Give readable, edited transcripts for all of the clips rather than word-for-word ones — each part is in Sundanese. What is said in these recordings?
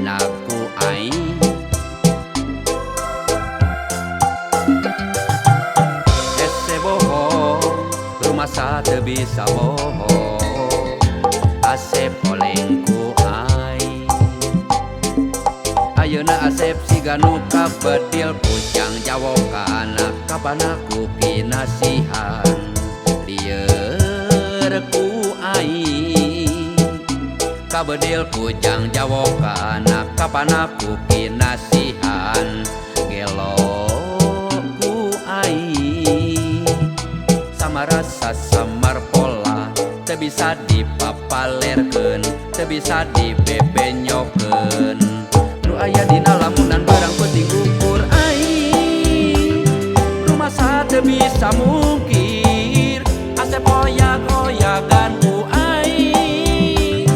Asepna ku aing. Hese bohong, rumasa teu bisa bohong, Asep oleng ku aing. Ayeuna Asep siga nu kabedil kujang jawokana kapan ku kinasihan lieur ku aing. Kabedil kujang jawokana kapan ku kinasihan gelo ku aing. Samarasa samar pola teu bisa dipapalerkeun, teu bisa dibebenyokeun. Nu aya dina lamunan barang penting ukur aing. Rumasa teu bisa mungkir, Asep oyak-oyakan ku aing.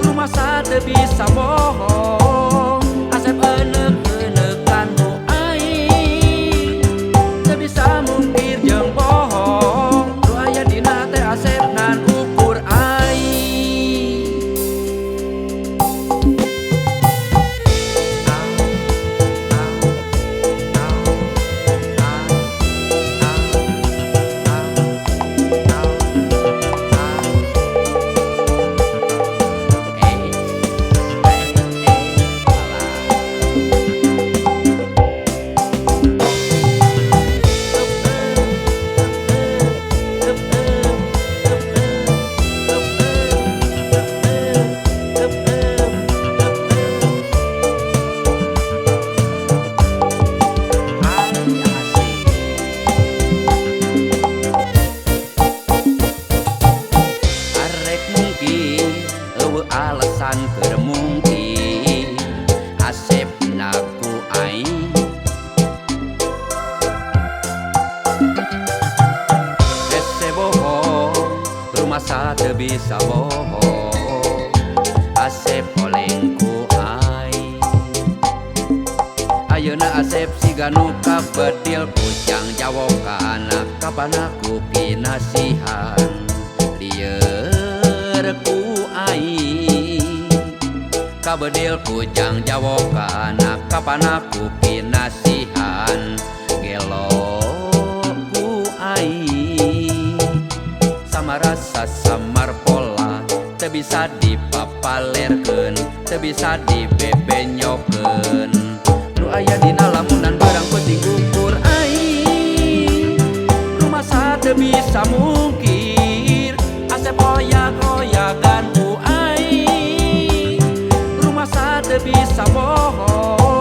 Rumasa teu bisa bohong, Asep enek-enekan ku aing. Teu bisa mungkir jeung bohong, nu aya dina teh Asep ngan ukur aing. Arek mungkin eueuh alasan keur mungkin Asepna ku aing. Hese bohong, rumasa teu bisa bohong, Asep oleng ku aing. Ayeuna Asep siga nu kabedil kujang jawokana kapan ku kinasihan lieur ku aing. Kabedil kujang jawokana kapan ku kinasihan gelo ku aing. Samarasa samar pola teu bisa dipapalerkeun, teu bisa dibebenyokeun. Nu aya dina lamunan barang penting ukur aing. Rumasa teu bisa mungkir, Asep oyak-oyakan ku aing. Rumasa teu bisa bohong.